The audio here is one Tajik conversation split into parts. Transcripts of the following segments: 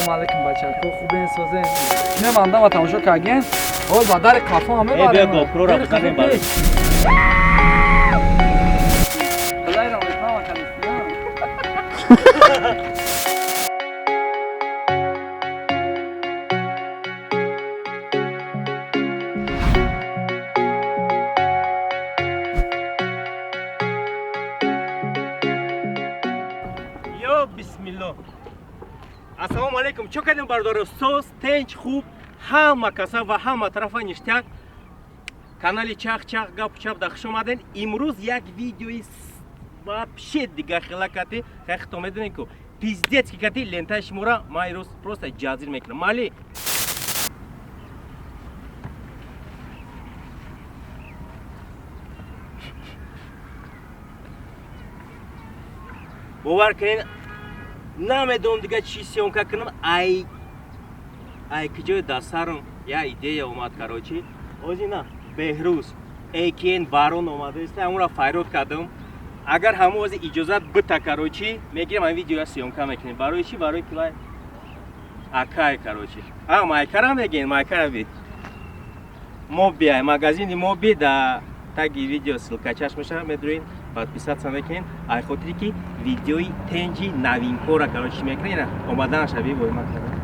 Салом алейкум бачако, хубен созен. Не мандама тамошо карген. Ҳол ба дари қафо ҳам Э, биё GoPro-ро бизанем барои. Балайрам реклама кардистӣ. Ё бисмилло. Ассалому алайкум. Чо кардем бардоро? Соз, тенч, хуб, ҳама каса ва ҳама тарафа ништяк. Канали Чах Чах Гапу Чап да хуш омаден. Имрӯз як видеои вообще дигар хела кати, хай хито медонем ку. Пиздец ки кати лентаи шумора ман имрӯз просто ҷазир мекунам. Мали бовар кунед, намедонам дига чӣ съёмка кунам. Ай киҷои дастарам я идея омад, короче. Ози на Беҳрӯз АКН Барон омадааст, ҳамонро файрод кардам. Агар ҳамон ози иҷозат бита, короче, мегирем ҳамин видеоя съёмка мекунем. Барои чӣ? Барои ки вай акай, короче. А майкара мегӯем, майкара би. Мо биай магазини мо би да таги видео ссылкачаш мешава, медурин, подписаться мекунед. Ай хотире ки видеои тенҷи новинкора, короче, мекунед, ина омаданаша би бой ман кардам.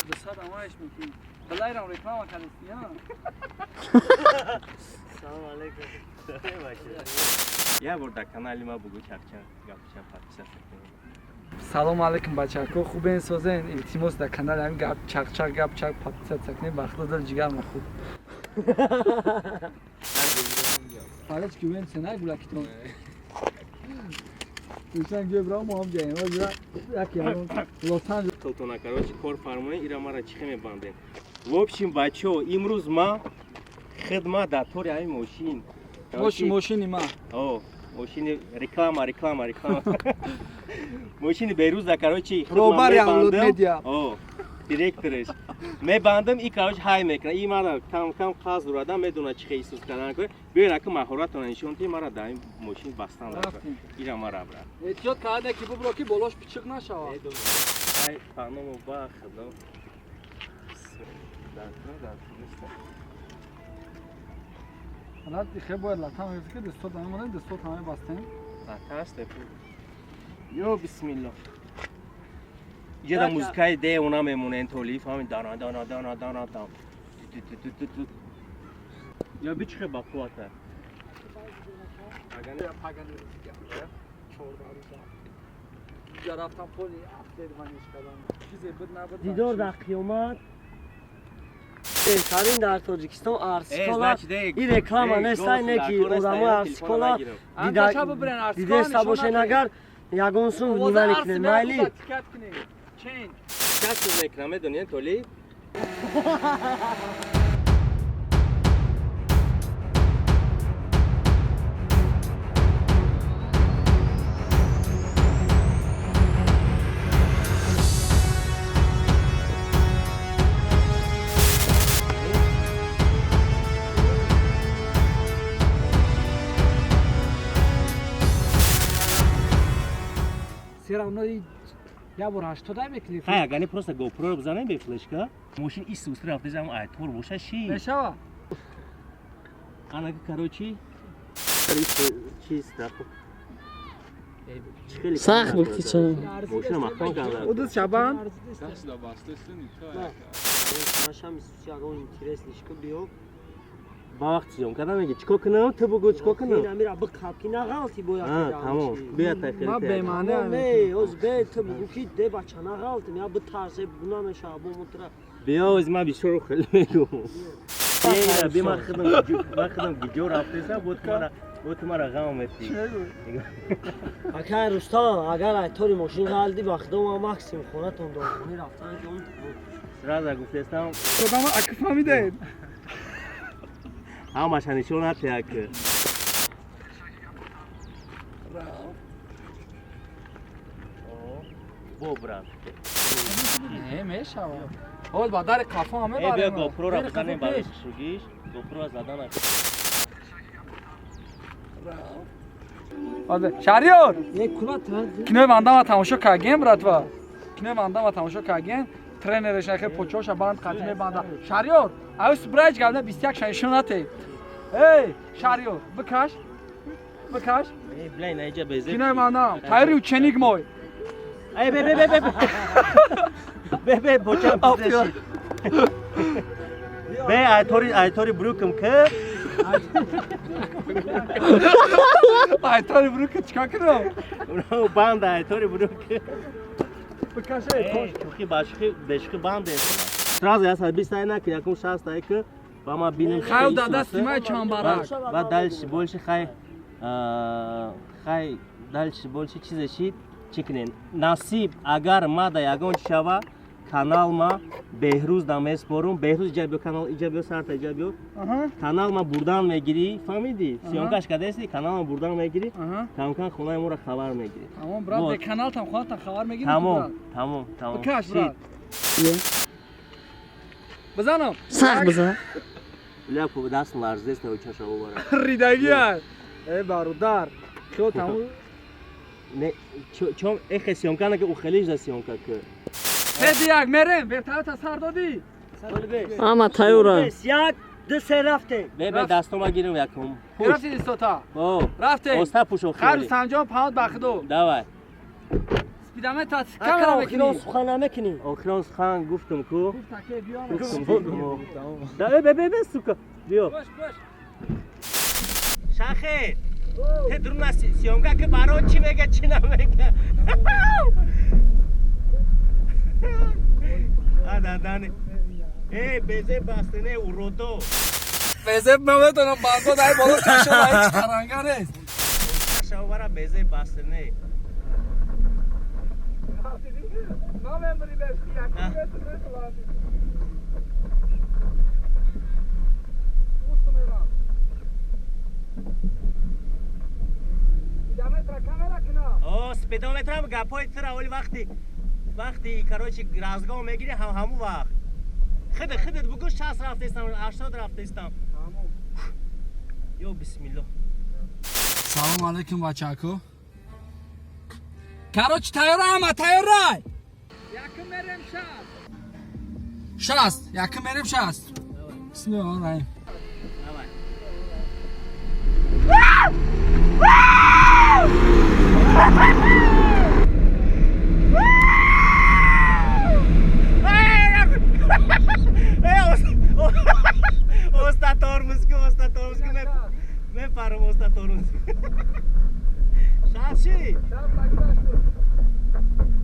Дусад амаиш мекунӣ. Балайрам реклама кардистӣ. Салом алейкум. Я бор дар канали ма бугу Чахчах Гапчап подписаться кунед. Салом алейкум бачако, хубен созен. Илтимос дар канали ҳамин гап Чах Чах Гап Чах подписаться кунед. Ба худо дил ҷигар ма хуб. Фалач ки вен сенай гулакитон. Дӯстан ҷой браво мо ҳам ҷаем. Озира як ягон Лос-Анҷелес. Тилтона, короче, кор фармоед, ира мара чӣ хе мебандем. В общем, бачаҳо, имрӯз ма хидма дар тори ҳамин мошин. Мошин мошини ма. О, мошини реклама, реклама, реклама. Мошини Беҳрӯз да, короче, хидма Роҳбари Авлод мебандам. Медиа. О, директораш. Мебандам, и короче ҳай мекунад. И мара кам кам қаз дурада медонад чӣ хе исус кардан кунад. Биёед ака маҳоратона нишон диҳед, мара дар ин мошин бастан дар. Рафтем. Ира мара бра. Эҳтиёт карда ки бубро ки болош пичиқ нашавад. Ай, паномо ба худо. Ҳалат хе бояд латам ҳифз ки дастот ҳама монем, дастот ҳама бастем. Латаст. Ё бисмилло. Иҷода музикаи де она мемонен толиф, ҳамин дана дана дана дана дам. Ё бичихе ба қуввата. Ҷа рафтам поли афтер ваниш кардам. Чизе буд набуд. Дидор дар қиёмат беҳтарин дар Тоҷикистон Арсикола. И реклама нестай, не ки одамои Арсикола Анда бибирен Арсикола. дидеста бошен, агар ягон сум внимание кунед, майли. Ченҷ. Кас мекунам, медонед толи? Сера оно я бор 80 ай мекунӣ. Хай, агар не просто GoPro-ро бизанем бе флешка, мошин ис устри рафта зам ай тор боша ши. Мешава? Анака, короче, чиз да. Сахт буд ки ча. Мошина маҳкам карда. Удус шабан. Машам ягон интерес нишку биё. Ба вақт съёмка намеги. Чико кунам? Ту бугу чико кунам? Амира биқаб ки нағалти бояд. А, тамом. Бия тай хеле. Ма бемаъне. Не, оз бе ту бугу ки де бача нағалтим, я битарсе намешава бо мутра. Биё, оз ма бисёр хеле мегум. Е, би ма хидам, ма хидам гиҷо рафтеса, буд мара ғам мети. Акай Рустам, агар ай тори мошин ғалди, ба худо ма максимум хонатон дорхонӣ рафтан ки он Сразу гуфтестам, Одама аки фаҳмидаед. ҳамаша нишон натиҳад ки. Бо брат. Не мешава. Ҳол ба дари қафо ҳам Э, биё мебарем. GoPro-ро бизанем барои шугиш. GoPro задан. Шаҳриёр, Не кунат. Кинои вандама тамошо кардем, братва. Кинои Вандама тамошо карген, тренереш нахе почоша банд қати мебанда. Шаҳриёр, аю субраич гап на 21 шанишон нате. Эй, Шаҳриёр, бикаш. Бикаш. Эй, бля, наиҷа безеб. Кинои Вандам, тайёри ученик мой. Эй, бе, бе, бе, бе. Бе, бе, бочам пиздеши. Бе, айтори брюкам ки. Айтори брюка чикор кунам? Банда айтори брюк. Бикаш, эй, тош. Шухи ба шухи, бешухи банда. Сразу я сабис ай на ки якум шаст ай ки ба ма бинем. Хайр дада снимай чамбарак. Ба дальше больше хай хай дальше больше чизе шид чӣ кунем. Насиб агар ма да ягон чи шава канал ма Беҳрӯз да меспорум. Беҳрӯз иҷа биё канал, иҷа биё сарта иҷа биё. Канал ма бурдан мегирӣ, фаҳмидӣ? Съёмкаш кардасти, канал ма бурдан мегирӣ. Камкам хонаи моро хабар мегирӣ. Тамом брат, бе канал там хонатан хабар мегирӣ. Тамом, тамом, тамом. Бикаш брат. Бизанам. Сахт бизан. Бля, даст ларзест на чаша овара. Ридагӣ аст. Эй бародар, хиёл тамом. Не, чом эхе съёмка на ки ухелиш да съёмка ки. Седи як мерем, вертолёта сар додӣ? Ама тайёра. 1, 2, 3 рафтем. Бе, бе, дастома гирим якум. Рафтед истота. О. Рафтем. Оста пуш охири. Хайр Рустамҷон, паҳод ба худо. Давай. Спидометр камера мекунӣ. Охирон сухан намекунӣ. Охирон сухан гуфтум ку. Гуфт аке биё. Гуфтум. Да, бе, бе, бе, сука. Биё. Бош, бош. Шахе. Те друна съёмка ки баро чӣ мега, чӣ намега. А, да, да, не. Эй, безе бастене уродо. Безе наметонам бандо дай боло чашо дай таранга нест. Шавара безе бастене. Намемри беш, як метр метр. О, спидометрам гапои тура оли вақти короче разгон мегири ҳамун вақт. Худат бугӯ 60 рафтаистам, 80 рафтаистам. Ё бисмиллоҳ. Салом алейкум бачако. Короче тайёра ҳама тайёра. Якум мерем 60. 60, якум мерем 60. Бисмиллоҳ раҳим. Давай. Оста тормоз ку, оста тормоз ку, мепарам оста тормоз. Шаши.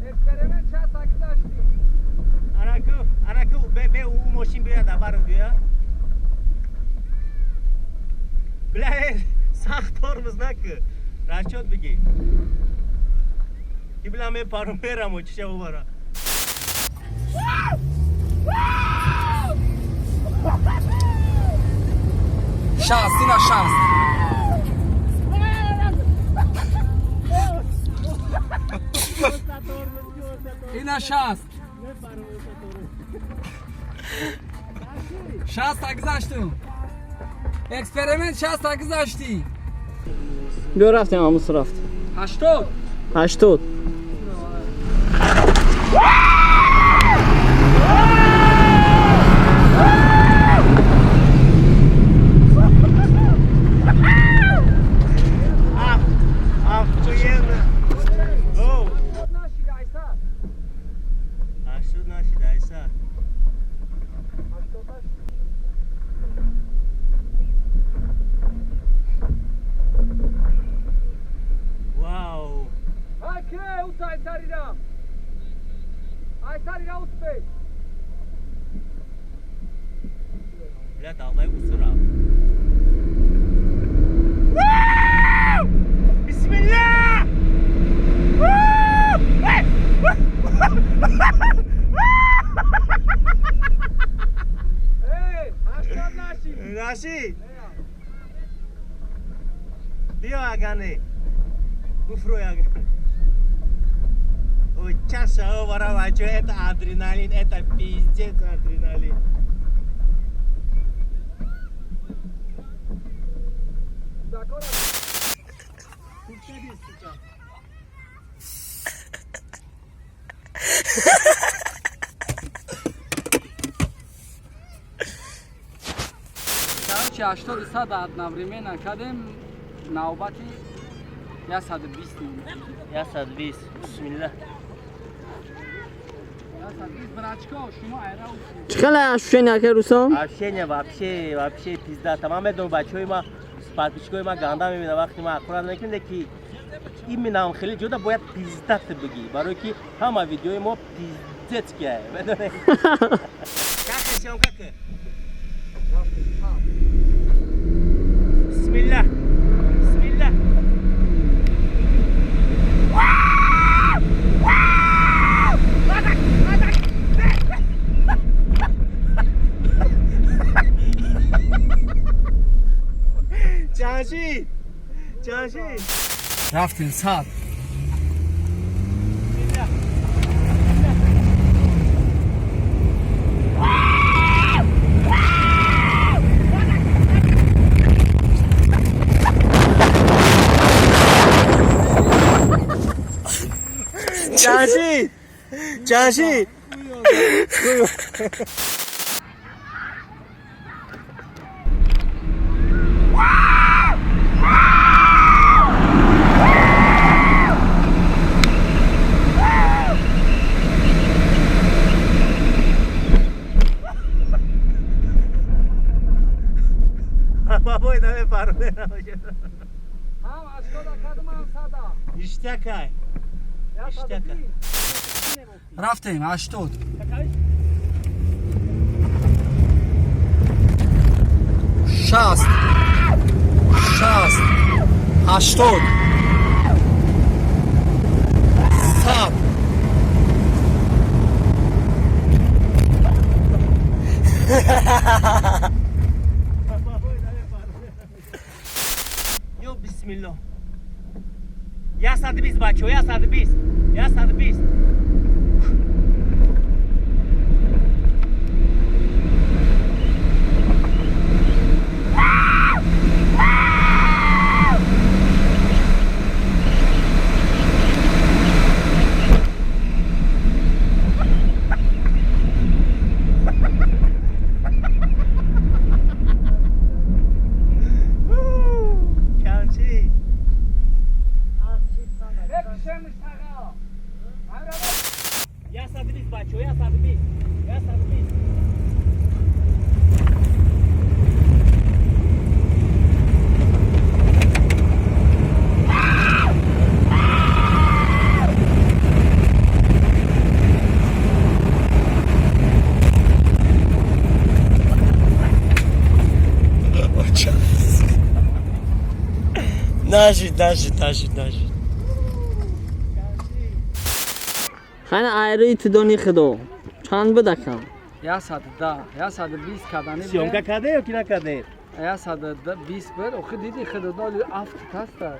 Эксперимент шаст гузашти. Араку, араку, бе, бе, у мошин биё дабарат биё. Бля, сахт тормоз наку. Расчёт бигир. Ки бля мепарам мерам, чиша бубара. 60, ина 60. Ина 60. 60 гузаштум. Эксперимент 60 гузашти. Биё рафтем, амус рафт. 80. 80. Охуенно. О. 80 нашид, айса. Вау. Аке, ута айсарира. Айсарира успей. Бля, давай усура. Бисмилла! Эй, 80 нашид. Нашид. Биё агане. Буфрой агане. Ой, чаша, о, чё, это адреналин, это пиздец адреналин. Короче, 80 100 одновременно кардем, навбати 120 монд. 120. Бисмилла. 120, брачко, шумо айра. Чӣ хеле ощущение, ака Рустам? Ощущение вообще, вообще пизда. Тамам медонам, бачаҳои ма, подписчикои ма ганда мебинам, вақти ма аккурат мекунем, ки именно хеле ҷода бояд пиздат бигӣ, барое ки ҳама видеои мо пиздецкие, медонед. Как съёмка? Бисмилла. Бисмилла. Ҷамшид! Ҷамшид! Рафтем 100. Ҷамшид! Ҷамшид! Бабой, давай пару. Ҳам 80 кардам, ҳам 100. Ништякай. Ништяка. Рафтем 80. 60, 60, 80, 100. Ё бисмилло. 120, бачаҳо, 120. 120. Ҷамшид. 120, бачаҳо, 120. 120. Нашид, нашид, нашид, нашид. Хана айри тидони худо. Чанд буд, акам? 110, 120 кардани. Съёмка карде ё ки накарде? 120 буд. Охи диди худо афт таста.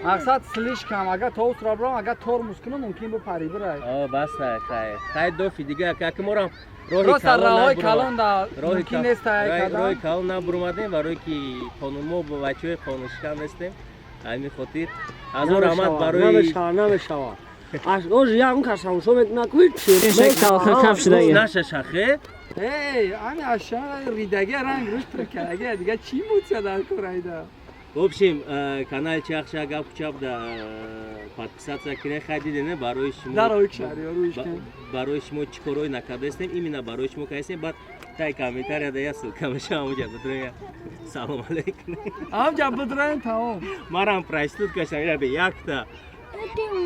Мақсад слишком, агар то утра брам, агар тормоз кунам, мумкин бипари бирай. О, бас, хай. Хай, дофи дига, как морам роҳи Просто роҳои калон да роҳи мумкин нест ай роҳи кардан. Калон набурмадем, барое ки қонун мо бо бачаҳои қонуншикан нестем. Ҳамин хотир ҳазор раҳмат барои Намешава, намешава. Аш оз ягон кас тамошо мекунад ку. Каф шудаги. Наша шахе. Эй, ами аша ридаги ранг рӯш пиркадаги, дига чӣ мутся дар корайда? В общем, канали Чахша Гап Чап да подписаться кунед. Хай, дидене, барои шумо Дар оик шаҳри рӯш. Барои шумо чӣ корҳое накардаистем, именно барои шумо кардастем. Баъд тай комментария да я ссылка мешава, ҳамуҷа бидроя, салом алейкум. Ҳамҷа бидроем, тамом. Марам проститутка шам, ира бе якта.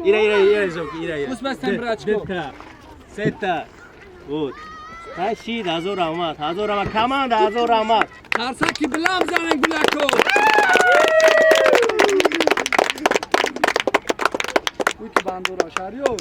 Ира, ира, ира, жок, ира, ира. Пусть бастем, брачко. Дета, сета. Вот. Хай, шид, ҳазор раҳмат, ҳазор раҳмат, команда, ҳазор раҳмат. Қарсаки билам занен, гуляко. Уйки бандура шаҳриёр.